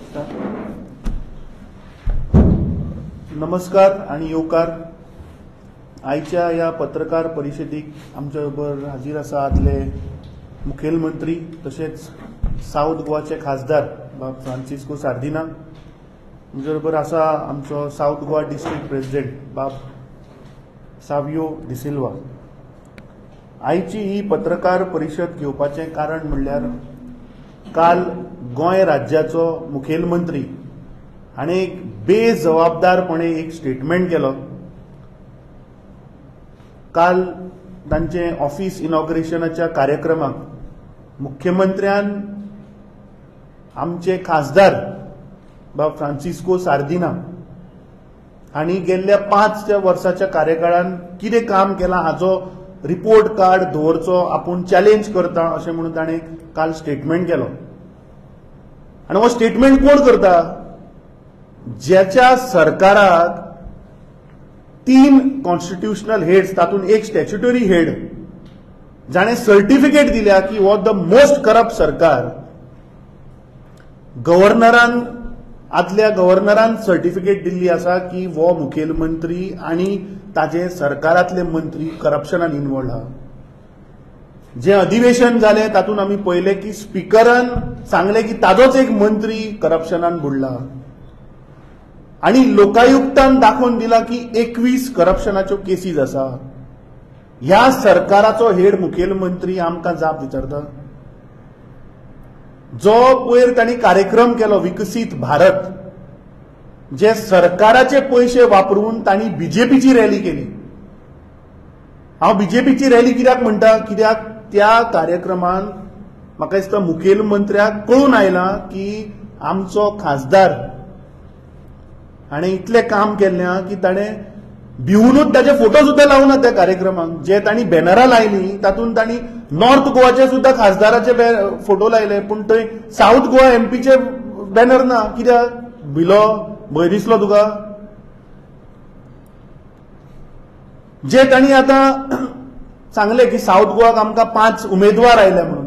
शकता. नमस्कार आनी येवकार. आयच्या ह्या पत्रकार परिशदेक आमच्या बरोबर हाजीर आसा आदले मुखेलमंत्री तशेंच सावथ गोवाचे खासदार बाब फ्रांसिस्को सार्दिना. आमच्या बरोबर आसा आमचो सावथ गोवा डिस्ट्रिक्ट प्रेसिडेंट बाब सावियो डिसिल्वा. आयची ही पत्रकार परिशद घेवपाचें कारण म्हणल्यार काल गोंय राज्याचो मुखेलमंत्री हाणें एक बेजबाबदारपणे एक स्टेटमेंट केलो. काल तांचे ऑफिस इनॉग्रेशनाच्या कार्यक्रमाक मुख्यमंत्र्यान आमचे खासदार बाब फ्रांसिस्को सार्दिना हांणी गेल्ल्या 5 वर्साच्या कार्यकाळान कितें काम केलां हाचो रिपोर्ट कार्ड दवरचो आपूण चॅलेंज करता अशें म्हणून ताणें काल स्टेटमेंट केलो. आनी हो स्टेटमेंट कोण करता? ज्याच्या सरकाराक 3 कॉन्स्टिट्युशनल हेड्स, तातूंत एक स्टॅच्युटरी हेड, जाणें सर्टिफिकेट दिल्या की हो the most corrupt सरकार. गव्हर्नरान, आदल्या गव्हर्नरान सर्टिफिकेट दिल्ली आसा की हो मुखेलमंत्री आनी ताजे सरकारांतले मंत्री करप्शनान इन्वॉल्व आहा. जें अधिवेशन जालें तातूंत आमी पळयलें की स्पिकरान सांगलें की ताजोच एक मंत्री करप्शनान बुडला आनी लोकायुक्तान दाखोवन दिला की 21 करप्शनाच्यो केसीज आसा. ह्या सरकाराचो हेड मुखेलमंत्री आमकां जाप विचारता. जो पयर तांणी कार्यक्रम केलो विकसीत भारत, जे सरकाराचे पयशे वापरून तांणी बीजेपीची रॅली केली. हांव बीजेपीची रॅली कित्याक म्हणटा? कित्याक त्या कार्यक्रमान म्हाका दिसता मुखेलमंत्र्याक कळून आयलां की आमचो खासदार हाणें इतलें काम केल्लें की ताणें भिवनूच ताचे फोटो सुद्दां लावना त्या कार्यक्रमाक. जे तांणी बॅनरां लायलीं तातूंत तांणी नॉर्थ गोवाचे सुद्दां खासदाराचे फोटो लायले, पूण थंय सावथ गोवा एमपीचे बॅनर ना. कित्याक? भिलो, भंय दिसलो तुका? जे तांणी आतां सांगलें की सावथ गोवाक आमकां 5 उमेदवार आयले म्हणून,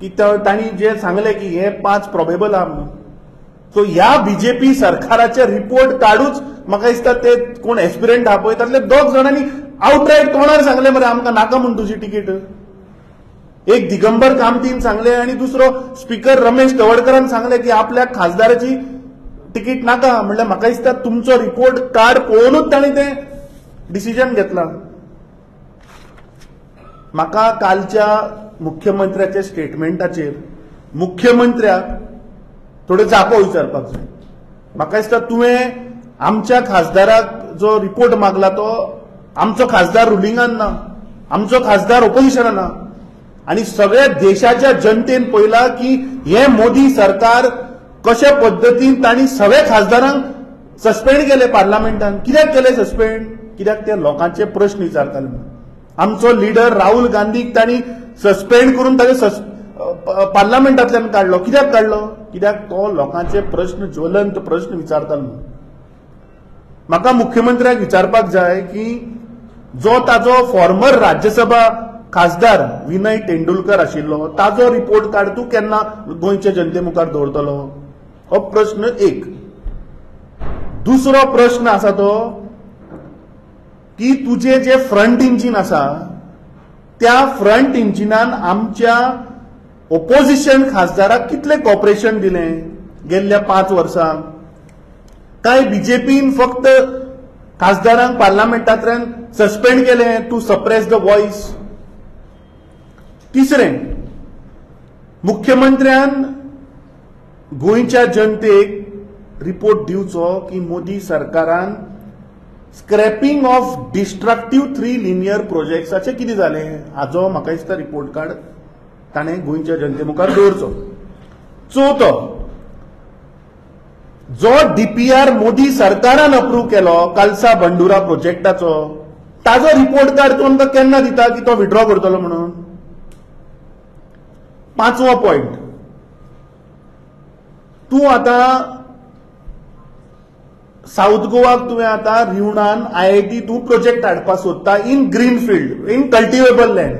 की तांणी जे सांगलें की हे 5 प्रोबेबल आहा म्हणून. सो ह्या बीजेपी सरकाराचे रिपोर्ट कार्डूच म्हाका दिसता ते कोण एस्पिरंट आहा पळय तातले 2 जाणांनी आवटरायट तोंडार सांगलें मरे आमकां नाका म्हूण तुजी तिकीट. एक दिगंबर कामतीन सांगलें आनी दुसरो स्पिकर रमेश तवडकरान सांगलें की आपल्या खासदाराची तिकीट नाका. म्हणल्यार म्हाका दिसता तुमचो रिपोर्ट कार्ड पळोवनूच तांणी तें डिसिजन घेतलां. म्हाका कालच्या मुख्यमंत्र्याच्या स्टेटमेंटाचेर मुख्यमंत्र्याक थोड्यो जापो विचारपाक जाय. म्हाका दिसता तुवें आमच्या खासदाराक जो रिपोर्ट मागला तो आमचो खासदार रुलिंगान ना, आमचो खासदार ओपोजिशनान ना, आनी सगळ्या देशाच्या जनतेन पळयला की हें मोदी सरकार कशे पद्दतीन तांणी सगळ्या खासदारांक सस्पेंड केले पार्लमेंटान. कित्याक केले सस्पेंड? कित्याक ते लोकांचे प्रश्न विचारताले. आमचो लिडर राहुल गांधीक तांणी सस्पेंड करून ताचे पार्लमेंटांतल्यान काडलो. कित्याक काडलो? कित्याक तो लोकांचे प्रश्न, ज्वलंत प्रश्न विचारतालो. म्हाका मुख्यमंत्र्याक विचारपाक जाय की जो ताजो फॉर्मर राज्यसभा खासदार विनय तेंडुलकर आशिल्लो ताजो रिपोर्ट कार्ड तूं केन्ना गोंयच्या जनते मुखार दवरतलो? हो प्रश्न एक. दुसरो प्रश्न आसा तो की तुजे जे फ्रंट इंजीन आसा त्या फ्रंट इंजिनान आमच्या ओपोजिशन खासदाराक कितलें कॉपरेशन दिलें गेल्ल्या 5 वर्सांक? काय बीजेपीन फक्त खासदारांक पार्लमेंटांतल्यान सस्पेंड केलें टू सप्रेस the voice? तिसरें, मुख्यमंत्र्यान गोंयच्या जनतेक रिपोर्ट दिवचो की मोदी सरकारान स्क्रॅपिंग ऑफ डिस्ट्रक्टीव 3 लिनियर प्रोजेक्ट्साचें कितें जालें हाचो म्हाका दिसता रिपोर्ट कार्ड ताणें गोंयच्या जनते मुखार दवरचो. चवथो, जो डीपीआर मोदी सरकारान अप्रूव केलो कालसा बंडुरा प्रोजेक्टाचो ताजो रिपोर्ट कार्ड तूं आमकां केन्ना दिता की तो विड्रॉ करतलो म्हणून? 5वो पॉयंट, तूं आतां सावथ गोवाक तुवें आतां रिवणान आयआयटी तूं प्रोजेक्ट हाडपाक सोदता in green field, in cultivable land.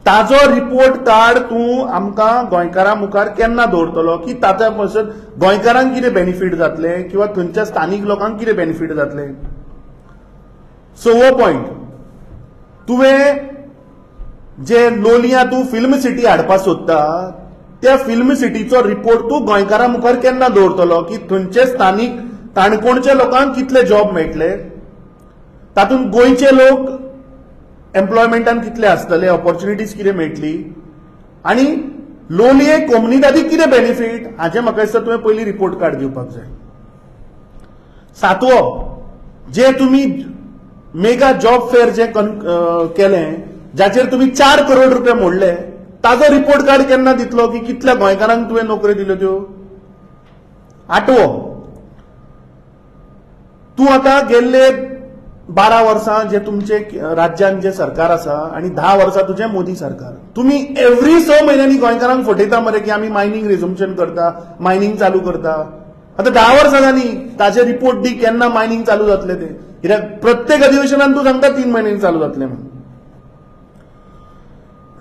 ताजो रिपोर्ट कार्ड तूं आमकां गोंयकारां मुखार केन्ना दवरतलो की ताच्या पासून गोंयकारांक कितें बेनिफीट जातलें किंवा थंयच्या स्थानीक लोकांक कितें बेनिफीट जातलें. सवो पॉयंट, तुवें जे लोलयां तूं फिल्म सिटी हाडपाक सोदता त्या फिल्म सिटीचो रिपोर्ट तूं गोंयकारां मुखार केन्ना दवरतलो की थंयचे स्थानीक काणकोणच्या लोकांक कितले जॉब मेळटले, तातूंत गोंयचे लोक एम्प्लॉयमेंटान कितले आसतले, ऑपॉर्च्युनिटीज कितें मेळटली आनी लोलये कोमुनिदादीक कितें बेनिफीट, हाचें म्हाका दिसता तुवें पयलीं रिपोर्ट कार्ड दिवपाक जाय. सातवो, जे तुमी मेगा जॉब फेअर जे केलें जाचेर तुमी 4 करोड रुपया मोडले ताजो रिपोर्ट कार्ड केन्ना दितलो की कितल्या गोंयकारांक तुवें नोकऱ्यो दिल्यो त्यो. आठवो, तूं आतां गेल्ले 12 वर्सां जे तुमचे राज्यान जे सरकार आसा आनी 10 वर्सां तुजें मोदी सरकार, तुमी एवरी 6 म्हयन्यांनी गोंयकारांक फटयता मरे की आमी मायनींग रिजम्पशन करता, मायनींग चालू करता. आतां 10 वर्सां जाली, ताजे रिपोर्ट दी केन्ना मायनींग चालू जातलें तें, कित्याक प्रत्येक अधिवेशनान तूं सांगता 3 म्हयन्यांनी चालू जातलें म्हणून.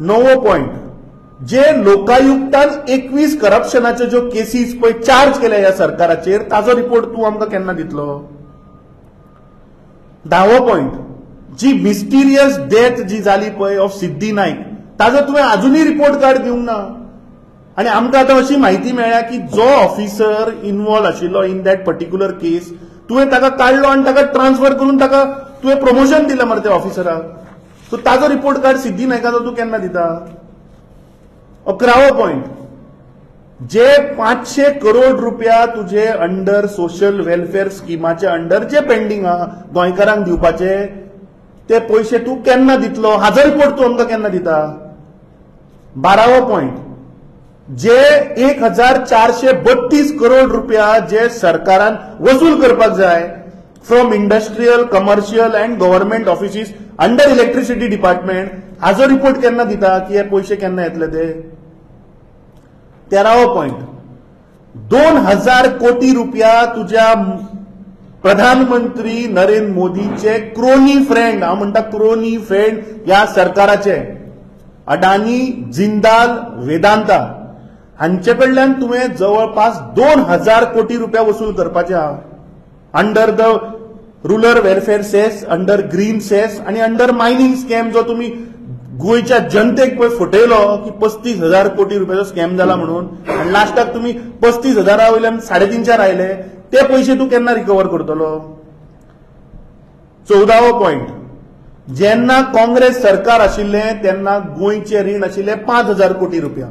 णवो पॉयंट, जे लोकायुक्तान 21 करप्शनाच्यो ज्यो केसीस पळय चार्ज केल्या ह्या सरकाराचेर ताजो रिपोर्ट तूं आमकां केन्ना दितलो. धावो पॉयंट, जी मिस्टिरियस डेथ जी जाली पळय ऑफ सिद्धी नायक ताजो तुवें अजुनूय रिपोर्ट कार्ड दिवंक ना. आनी आमकां आतां अशी म्हायती मेळ्ळ्या की जो ऑफिसर इनवॉल्व आशिल्लो इन that particular केस तुवें ताका काडलो आनी ताका ट्रान्सफर करून ताका तुवें प्रमोशन दिलें मरे त्या ऑफिसराक. सो ताजो रिपोर्ट कार्ड सिद्धी नायकाचो तूं केन्ना दिता. 11वो पॉयंट, जे 500 करोड रुपया तुझे अंडर सोशल वेलफेअर स्किमाचे अंडर जे पेंडींग आहा गोंयकारांक दिवपाचे ते पयशे तूं केन्ना दितलो, हाजो रिपोर्ट तूं आमकां केन्ना दिता. 12वो पॉयंट, जे 1432 करोड रुपया जे सरकारान वसूल करपाक जाय from industrial, commercial and government offices under electricity department, हाजो रिपोर्ट केन्ना दिता की हे पयशे केन्ना येतले ते. 13वो पॉयंट, 2000 कोटी रुपया तुज्या प्रधानमंत्री नरेंद्र मोदीचे क्रोनी फ्रेंड, हांव म्हणटा क्रोनी फ्रेंड ह्या सरकाराचे अडानी, जिंदाल, वेदांता हांचे कडल्यान तुवें जवळपास 2000 कोटी रुपया वसूल करपाचे आहा under the rural welfare cess, under green cess आनी अंडर मायनींग स्कॅम जो तुमी गोंयच्या जनतेक पळय फटयलो की 35,000 कोटी रुपयाचो स्कॅम जाला म्हणून आनी लास्टाक तुमी 35,000 वयल्यान 3.5 आयले, ते पयशे तूं केन्ना रिकवर करतलो. 14वो पॉयंट, जेन्ना काँग्रेस सरकार आशिल्लें तेन्ना गोंयचें रीण आशिल्लें 5,000 कोटी रुपया,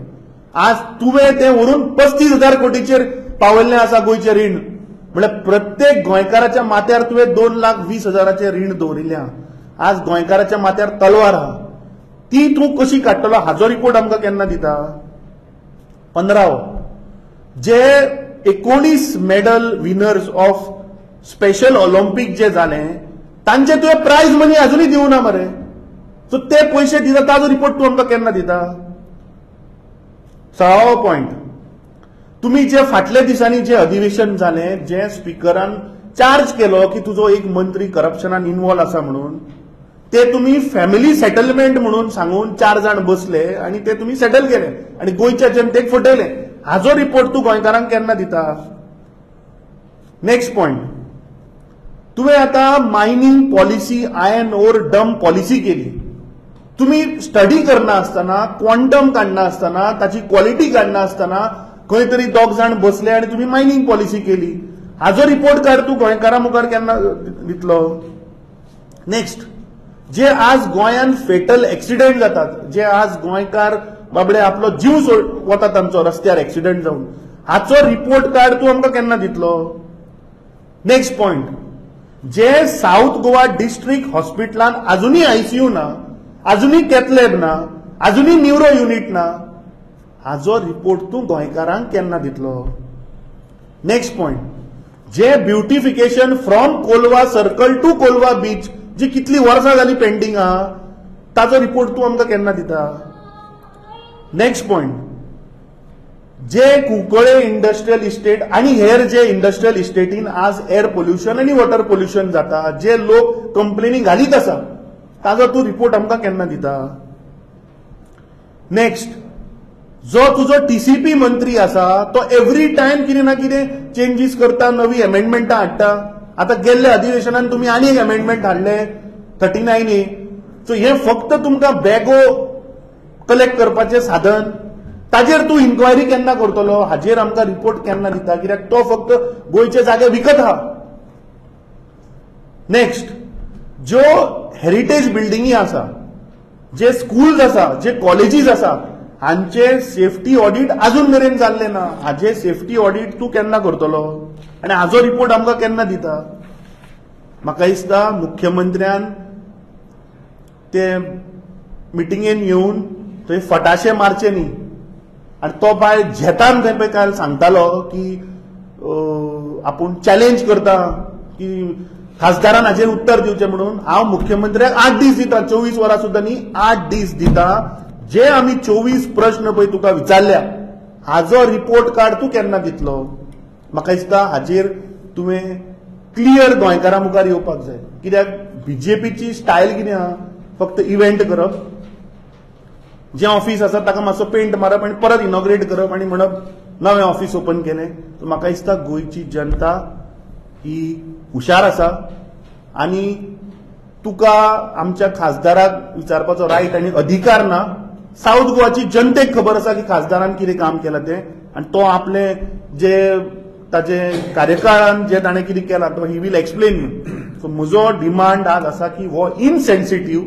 आज तुवें तें व्हरून 35,000 कोटीचेर पावयल्लें आसा गोंयचें रीण. म्हळ्यार प्रत्येक गोंयकाराच्या माथ्यार तुवें 2,20,000 रीण दवरिल्लें आहा, आज गोंयकाराच्या माथ्यार तलवार आहा, ती तूं कशी काडटलो हाजो रिपोर्ट आमकां केन्ना दिता. 15वो, जे 19 medal winners of special Olympic जे जाले तांचे तुवें प्रायज मनी अजुनूय दिवना मरे, सो ते पयशे दिता ताजो रिपोर्ट तूं आमकां केन्ना दिता. 16वो पॉयंट, तुमी जे फाटल्या दिसांनी जे अधिवेशन जालें जे स्पिकरान चार्ज केलो की तुजो एक मंत्री करप्शनान इनवॉल्व आसा म्हणून, ते तुमी फॅमिली सेटलमेंट म्हणून सांगून 4 जाण बसले आनी ते तुमी सेटल केले आनी गोंयच्या जनतेक फटयले, हाजो रिपोर्ट तूं गोंयकारांक केन्ना दिता. नेक्स्ट पॉयंट, तुवें आतां mining policy, iron ore dump policy केली, तुमी स्टडी करना आसतना, क्वॉन्टम काडना आसतना, ताची क्वॉलिटी काडना आसतना खंय तरी 2 जाण बसले आनी तुमी मायनींग पॉलिसी केली, हाजो रिपोर्ट कार्ड तूं गोंयकारां मुखार केन्ना दितलो. नेक्स्ट, जे आज गोंयांत फेटल एक्सिडेंट जातात, जे आज गोंयकार बाबडे आपलो जीव सोड वता तांचो रस्त्यार एक्सिडेंट जावन, हाचो रिपोर्ट कार्ड तूं आमकां केन्ना दितलो. नेक्स्ट पॉयंट, जे सावथ गोवा डिस्ट्रिक्ट हॉस्पिटलान अजुनूय आयसीयू ना, अजुनूय कॅथलॅब ना, अजुनूय न्युरो युनिट ना, हाजो रिपोर्ट तूं गोंयकारांक केन्ना दितलो. Next point, J beautification from Colva circle to Colva beach जी कितली वर्सां जाली पेंडींग आहा ताजो रिपोर्ट तूं आमकां केन्ना दिता. नेक्स्ट पॉयंट, जे कुंकळे इंडस्ट्रियल इस्टेट आनी हेर जे इंडस्ट्रियल इस्टेटीन आज एयर पोल्युशन आनी वॉटर पोल्युशन जाता, जे लोक कंप्लेनी घालीत आसा ताजो तूं रिपोर्ट आमकां केन्ना दिता. नेक्स्ट, जो तुजो टीसीपी मंत्री आसा तो एवरी टायम कितें ना कितें चेंजीस करता, नवी अमेंडमेंटां हाडटा. आतां गेल्ल्या अधिवेशनान तुमी आनी एक अमेंडमेंट हाडले 39A. सो हें फक्त तुमकां बॅगो कलेक्ट करपाचें साधन. ताजेर तूं इन्क्वायरी केन्ना करतलो, हाजेर आमकां रिपोर्ट केन्ना दिता? कित्याक तो फक्त गोंयचे जागे विकत आहा. नेक्स्ट, ज्यो हेरिटेज बिल्डिंगी आसा, जे स्कूल्स आसा, जे कॉलेजीस आसा, हांचे सेफ्टी ऑडिट अजून मेरेन जाल्लें ना. हाजे सेफ्टी ऑडिट तूं केन्ना करतलो आनी हाजो रिपोर्ट आमकां केन्ना दिता? म्हाका दिसता मुख्यमंत्र्यान ते मिटिंगेन येवन थंय फटाशे मारचे न्ही. आनी तो बाय झेतान थंय पळय काल सांगतालो की आपूण चॅलेंज करता की खासदारान हाजेर उत्तर दिवचें म्हणून. हांव मुख्यमंत्र्याक 8 दीस दिता, 24 वरां सुद्दां न्ही, 8 दीस दिता. जे आमी 24 प्रश्न पळय तुका विचारल्या हाजो रिपोर्ट कार्ड तूं केन्ना दितलो? म्हाका दिसता हाजेर तुवें क्लियर गोंयकारां मुखार येवपाक जाय. कित्याक बीजेपीची स्टायल कितें आहा, फक्त इव्हेंट करप, जें ऑफिस आसा ताका मातसो पेंट मारप आनी परत इनॉग्रेट करप आनी म्हणप नवें ऑफिस ओपन केलें. म्हाका दिसता गोंयची जनता ही हुशार आसा आनी तुका आमच्या खासदाराक विचारपाचो रायट आनी अधिकार ना. सावथ गोवाची जनतेक खबर आसा की खासदारान कितें काम केलां तें, आनी तो आपले जे ताजे कार्यकाळान जे ताणें कितें केलां तो he will explain you. So म्हजो डिमांड आज आसा की हो इनसेन्सिटीव,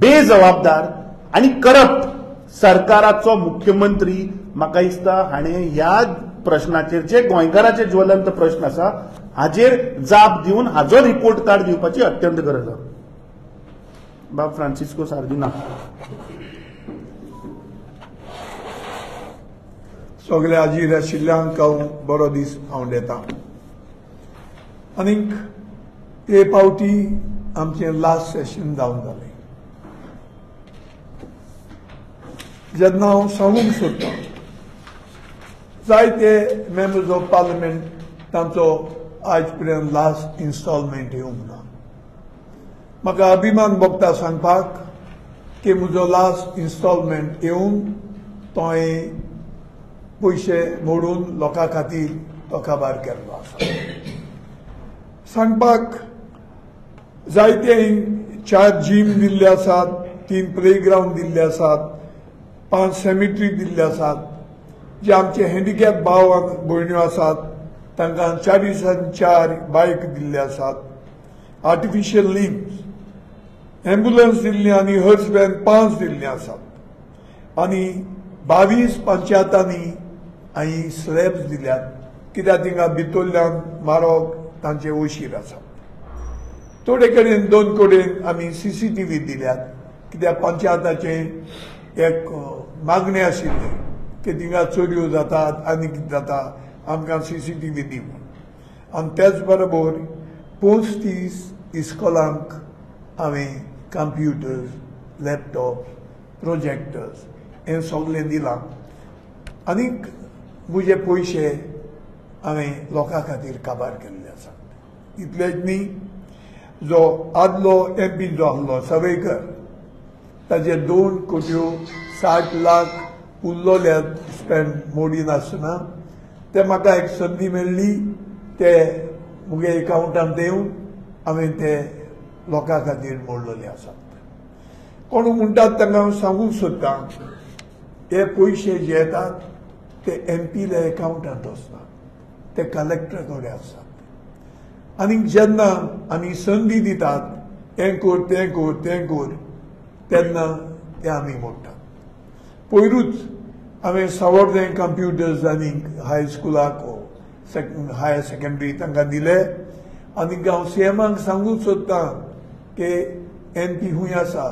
बेजबाबदार आनी करप्ट सरकाराचो मुख्यमंत्री म्हाका दिसता हाणें ह्या प्रश्नाचेर, जे गोंयकाराचे ज्वलंत प्रश्न आसा हाजेर जाप दिवन हाजो रिपोर्ट कार्ड दिवपाची अत्यंत गरज आसा. बाब फ्रांसिस्को सार्दिना. सगळे हाजीर आशिल्ल्यांक हांव बरो दीस हांव दिता. आनीक हे पावटी आमचें लास्ट सेशन जावन जालें. जेन्ना हांव सांगूंक सोदतां जायते मेंबर्स ऑफ पार्लमेंट तांचो आयज पर्यंत लास्ट इन्स्टॉलमेंट येवंक ना. म्हाका अभिमान भोगता सांगपाक की म्हजो लास्ट इन्स्टॉलमेंट येवन तो हांवें पयशे मोडून लोकां खातीर तो काबार केल्लो आसा. सांगपाक जायते 4 जीम दिल्ले आसात, 3 प्ले ग्रावंड दिल्ले आसात, 5 सेमिट्री दिल्ले आसात. जे आमचे हँडिकॅप भाव भयण्यो आसात तांकां 4 बायक दिल्ले आसात, आर्टिफिशियल लिम्स, एम्बुलन्स दिल्ली आनी हर्स व्हॅन 5 दिल्ली आसात. आनी 22 पंचायतांनी हांवें स्लॅब्स दिल्यात कित्याक थिंगा भितरल्यान मारोग तांचे ओशीर आसात. थोडे कडेन 2 कडेन आमी CCTV दिल्यात कित्याक पंचायताचें एक मागणें आशिल्लें की थिंगा चोरयो जातात आनी कितें जाता, आमकां CCTV दी म्हूण. आनी तेच बरोबर 35 इस्कॉलांक हांवें कंप्युटर्स, लॅपटॉप, प्रोजेक्टर्स हें सगळें दिलां. आनीक म्हजे पयशे हांवें लोकां खातीर काबार केल्ले आसात. इतलेंच न्ही, जो आदलो MP जो आसलो सवयकर ताजे 2,60,00,000 उरलोले स्पेंड मोडिनासतना ते म्हाका एक संदी मेळ्ळी, ते म्हगे एकावंटान येवन हांवें ते लोकां खातीर मोडलेले आसात. कोण म्हणटात तांकां हांव सांगूंक सोदतां हे पयशे जे येतात ते एमपील्या एकावंटांत वचनात, ते कलेक्टरा कडेन आसात. आनी जेन्ना आमी संदी दितात हें कर तें कर तें कर तेन्ना ते आमी मोडटात. पयरूच हांवें सावर्डें कंप्युटर्स आनी हायस्कुलाक हायर सेकंडरी तांकां दिले. आनी हांव सीएमाक सांगूंक सोदतां की एमपी खूंय आसा,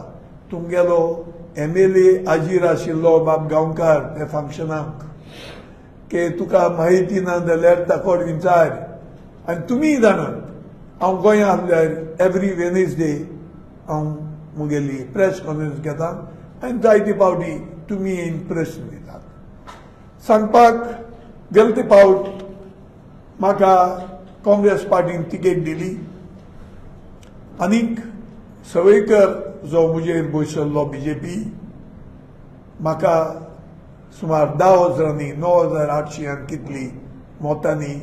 तुमगेलो MLA हाजीर आशिल्लो बाब गांवकार त्या फंक्शनाक, की तुका म्हायती ना जाल्यार ताकोड विचार. आनी तुमी जाणात हांव गोंया आसल्यार एवरी वेनसडे हांव म्हगेली प्रेस कॉन्फरन्स घेता आनी जायते पावटी तुमी येवन प्रस्न दितात. सांगपाक गेले ते पावट म्हाका काँग्रेस पार्टीन तिकेट दिली आनीक सवयकर जो म्हजेर बशिल्लो बीजेपी म्हाका सुमार 10,000 9,800 आनी कितली मतांनी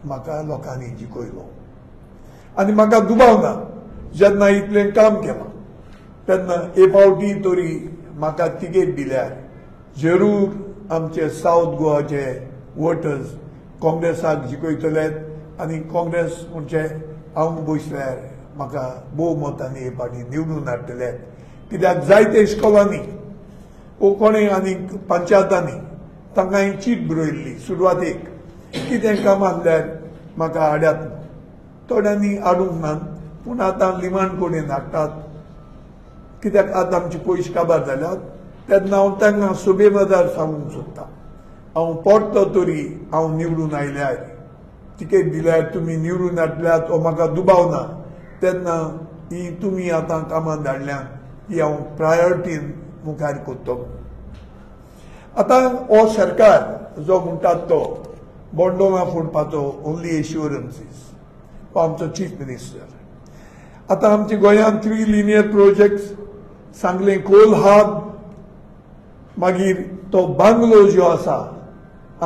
म्हाका लोकांनी जिखयलो. आनी म्हाका दुबाव ना जेन्ना इतलें काम केलां तेन्ना एक फावटी तरी म्हाका तिकेट दिल्यार जरूर आमचे सावथ गोवाचे वोटर्स काँग्रेसाक जिखयतले आनी काँग्रेस म्हणजे हांव बसल्यार म्हाका भोव मतांनी हे फावटी निवडून हाडटले. कित्याक जायते इस्कॉलांनी वो कोणें आनी पंचायतांनी तांकां हांवें चीट बरयल्ली सुरवातेक कितें काम आहल्यार म्हाका हाड्यात. थोड्यांनी हाडूंक ना पूण आतां लिमाण कडेन हाडटात कित्याक आतां आमचे पयशे काबार जाल्यात. तेन्ना हांव तांकां सुबेबाजार सांगूंक सोदतां हांव परतो तरी हांव निवडून आयल्यार तिकेट दिल्यार तुमी निवडून हाडल्यात हो म्हाका दुबाव ना तेन्ना ही तुमी आतां कामां धाडल्यान ही हांव प्रायोरिटीन मुखार करतलो. आतां हो सरकार जो म्हणटात तो बोंडोना फोडपाचो ओन्ली एश्युरन्सीस हो आमचो चीफ मिनिस्टर. आतां आमच्या गोंयांत 3 लिनियर प्रोजेक्ट्स सांगलें कोल हाब, मागीर तो बांगलो जो आसा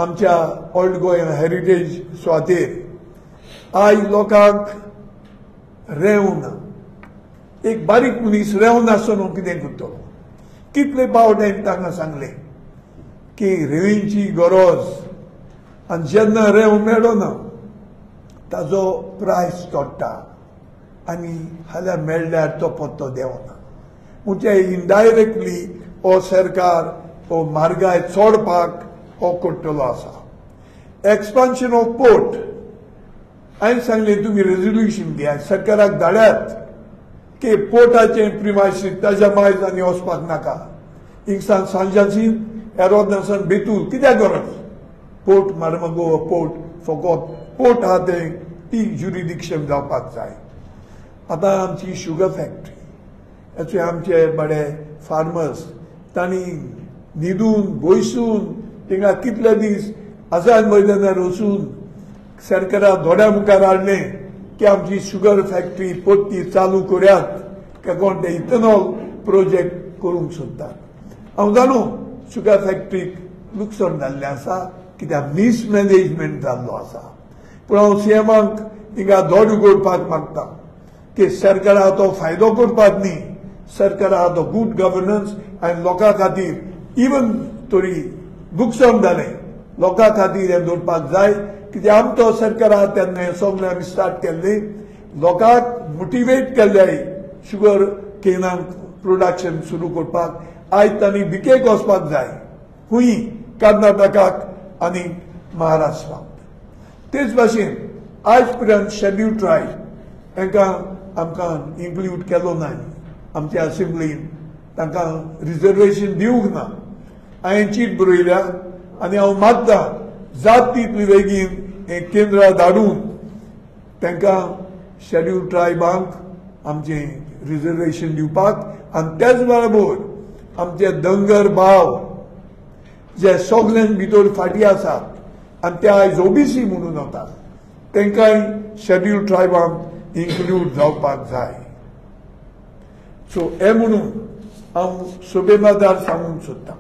आमच्या ओल्ड गोंय हेरिटेज सुवातेर आयज लोकांक रेंव ना. एक बारीक मनीस रेंव नासतना कितें करतलो? कितले पावट हांवें तांकां सांगलें की रेंवेची गरज आनी जेन्ना रेंव मेळना ताजो प्रायस चडटा आनी हाल्यार मेळ्ळ्यार तो पत्तो देंवना. म्हणजे इनडायरेक्टली हो सरकार हो म्हारगाय चडपाक हो करतलो आसा. एक्सपान्शन ऑफ पोर्ट हांवें सांगलें तुमी रेजोल्युशन दियात सरकाराक धाड्यात की पोर्टाचें प्रिमायसीस ताज्या मायज आनी वचपाक नाका. हिंगसान सांजासीन एरोदनासान बेतूल कित्याक गरज पोर्ट मार्मगोवा पोर्ट फकत पोर्ट आहा तें ती ज्युरिडिक्शन जावपाक जाय. आतां आमची शुगर फॅक्टरी हेचे आमचे बडे फार्मर्स तांणी न्हिदून बयसून थिंगा कितले दीस आझाद मैदानार वचून सरकारा दोळ्या मुखार हाडलें की आमची शुगर फॅक्टरी परती चालू करात काय कोण ते इथेनॉल प्रोजेक्ट करूंक सोदतात. हांव जाणो शुगर फॅक्टरीक लुकसाण जाल्लें आसा कित्याक मिसमॅनेजमेंट जाल्लो आसा. पूण हांव सीएमाक हिंगा दोड उगडपाक मागता की सरकारा तो फायदो करपाक न्ही, सरकारा तो गूड गव्हर्नन्स आनी लोकां खातीर इवन तरी लुकसाण जालें लोकां खातीर हें दवरपाक जाय. कित्याक आमचो सरकार आहा तेन्ना हें सगळें आमी स्टार्ट केल्लें लोकांक मोटिवेट केल्ले शुगर केनाक प्रोडक्शन सुरू करपाक. आयज तांणी विकेक वचपाक जाय खूंय कर्नाटकाक आनी महाराष्ट्राक. तेच भाशेन आयज पर्यंत शेड्यूल ट्रायब तांकां आमकां इन्क्लूड केलो ना आमच्या असेंब्लीन तांकां रिजर्वेशन दिवंक ना. हांवें चीट बरयल्या आनी हांव मागता जात तितली बेगीन हें केंद्रां धाडून तांकां शेड्यूल ट्रायबांक आमचें रिजर्वेशन दिवपाक आनी त्याच बरोबर आमचे धनगर भाव जे सगल्यान भितर फाटीं आसात आनी ते आयज ओबीसी म्हणून वतात तांकांय शेड्यूल ट्रायबांक इन्क्लूड जावपाक जाय. सो हें म्हणून हांव सुबेदार सांगूंक सोदतां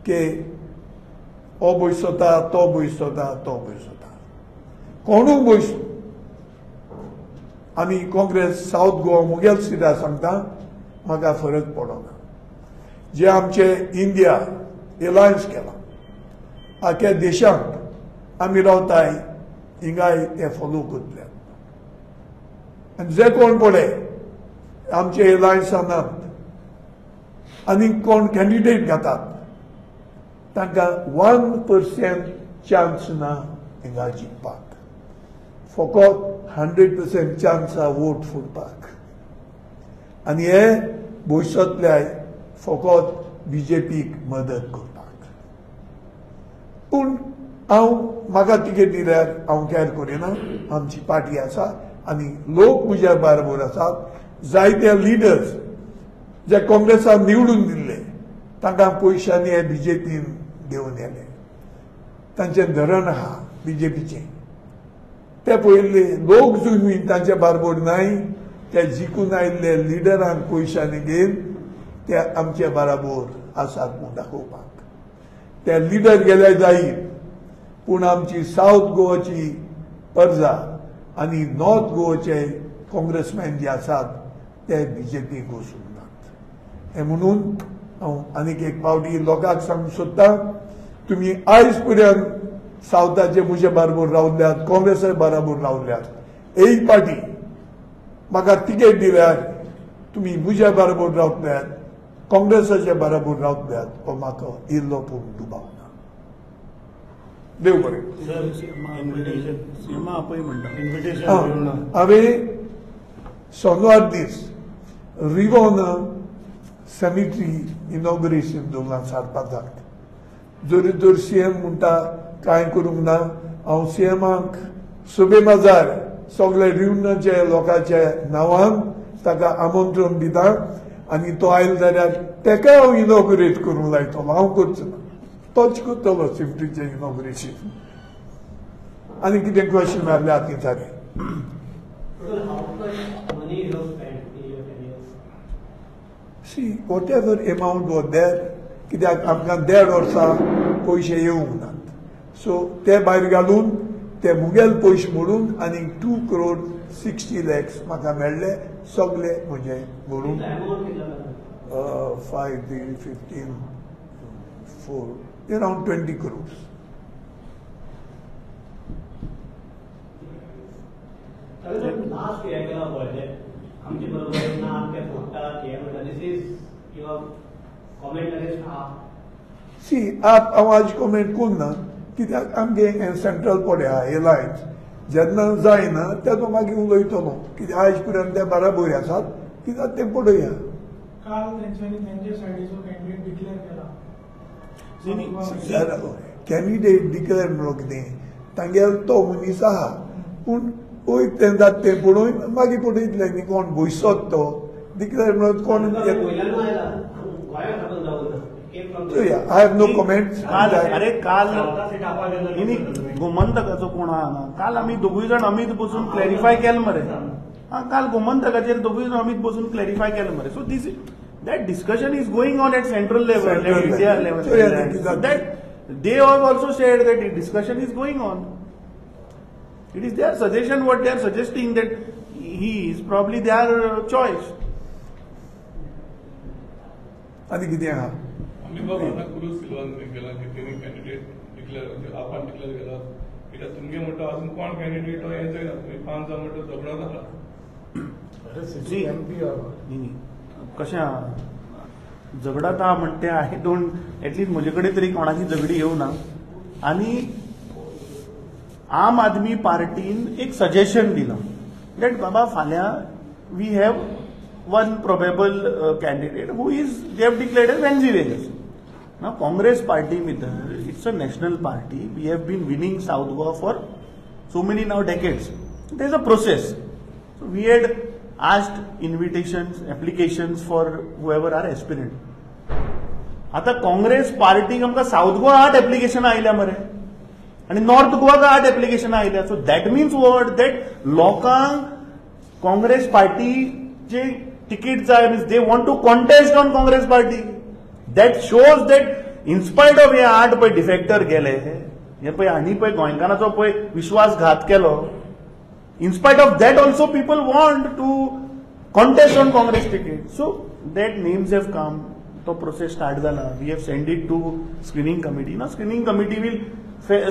की हो बयसता तो बयसता तो बयसता कोणूय बयसू. आमी काँग्रेस सावथ गोवा मुगेल सिटा सांगता म्हाका फरक पडना. जे आमचे इंडिया एलायन्स केला आख्या देशांत आमी रावताय हिंगाय ते फॉलो करतले. आनी जे कोण पळय आमचे एलायन्सा नात आनी कोण कॅन्डिडेट घातात तांकां 1% चान्स ना हिंगा जिखपाक, फकत 100% चान्स आहा वोट फोडपाक. आनी हे भविश्यांतल्याय फकत बीजेपीक मदत करपाक. पूण हांव म्हाका तिकेट दिल्यार हांव कॅर करिना. आमची पार्टी आसा आनी लोक म्हज्या बरोबर आसात. जायते लिडर्स जे काँग्रेसान निवडून दिल्ले तांकां पयशांनी हे बीजेपीन घेवन येले. तांचें धरण आहा बीजेपीचें ते पळयल्ले लोक जुनून तांचे बारबोर नाय ते जिखून आयिल्ले लिडरांक पयशांनी घेवन ते आमचे बराबर आसात म्हूण दाखोवपाक. ते लिडर गेले जायत, पूण आमची सावथ गोवाची प्रजा आनी नॉर्थ गोवाचे काँग्रेसमॅन जे आसात ते बीजेपीक वचूंक नात. हें म्हणून हांव आनीक एक फावटी लोकांक सांगूंक सोदतां, तुमी आयज पर्यंत सावथाचे म्हजे बरोबर रावल्यात, काँग्रेसा बरोबर रावल्यात. एक पार्टी म्हाका तिकेट दिल्यार तुमी म्हज्या बरोबर रावतल्यात, काँग्रेसाच्या बरोबर रावतल्यात, हो म्हाका इल्लो पूण दुबाव ना. देव बरें. हांवें सोनवार दीस रिवोना सेमिट्री इनॉग्रेशन दवरलां 5:30. जरी तर सीएम म्हणटा कांय करूंक ना, हांव सीएमाक सभे माजार सगळे रिवणाचे लोकांच्या नांवान ताका आमंत्रण दिता आनी तो आयलो जाल्यार ताका हांव इनॉग्रेट करूंक लायतलो. हांव करचो ना, तोच करतलो सिमटीचें इनॉग्रेशन. आनी कितें क्वेश्चन आसल्यार आतां जालें. See, whatever amount was there, कित्याक आमकां 1.5 वर्सां पयशे येवंक नात, सो ते भायर घालून ते मुगेल पयशे मोडून आनी 2 crore 60 lakhs म्हाका मेळ्ळे सगळे म्हजे मोडून 5, 3, 15, 4 around 20 crores. See, आप हांव आज कॉमेंट करूं ना, कित्याक आमगे हें सेंट्रल बॉडी आहा एलायन्स, जेन्ना जायना तेन्ना मागीर उलयतलो, कित्याक आयज पर्यंत ते बराबर आसात, कित्याक तें पळोवया. काल तेंच्यांनी तेंच्या सायडीचो कॅन्डिडेट डिक्लेअर केला. कॅन्डिडेट डिक्लेअर म्हणलो कितें, तांगेलो तो मनीस आहा, पूण पळय तें जाता तें पळोवन मागीर पळयतलें न्ही कोण भयसोत तो डिक्लेअर म्हणत कोण. I have no comments. अरे काल गोमंतकाचो कोण आहा ना, काल आमी दोगूय जाण अमीत बसून क्लॅरिफाय केलें मरे. आं, काल गोमंतकाचेर दोगूय जाण अमीत बसून क्लॅरिफाय केलें मरे. So this that discussion is going on at central level, at India level. That they have also said that discussion is going on. It is their suggestion, what they are suggesting, that he is probably their choice. आनी कितें आहा? बाबा cruise Salwan केला की तेणी candidate declare आपण declare केला, कित्याक तुमगे म्हणटा अजून कोण कॅन्डिडेट हो हें जायना, तुमी 5 जाण म्हणटा झगडो जाला. कशें आहा झगडात आहा म्हणटा तें I don't, at least म्हजे कडेन तरी कोणाची झगडी येवना. आनी आम आदमी पार्टीन एक सजेशन दिलां that बाबा फाल्यां we have one probable candidate who is they have declared as Venzy Viegas. Now Congress party भितर it's a national party, we have been winning South Goa for so many now decades. There is a process. So we had asked invitations, applications for whoever are aspirant. आतां काँग्रेस पार्टीक आमकां south Goa 8 एप्लिकेशनां आयल्या मरे आनी north गोवाक 8 एप्लिकेशनां आयल्या. So that means what, that लोकांक काँग्रेस पार्टीचे तिकीट जाय, means they want to contest on Congress party. That shows that in spite of हे 8 पळय डिफेक्टर गेले, हे पळय हांणी पळय गोंयकारांचो पळय विश्वासघात केलो, in spite of that also people want to contest on Congress ticket. So that names have come, तो प्रोसेस स्टार्ट जाला. We have send it to screening committee. ना screening committee will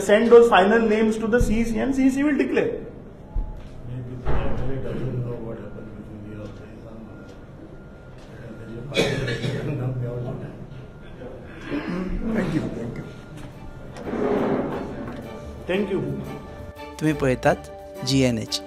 send those final names to the CEC and CEC will declare. Thank you, thank you, thank you. तुम्ही पळयतात GNH.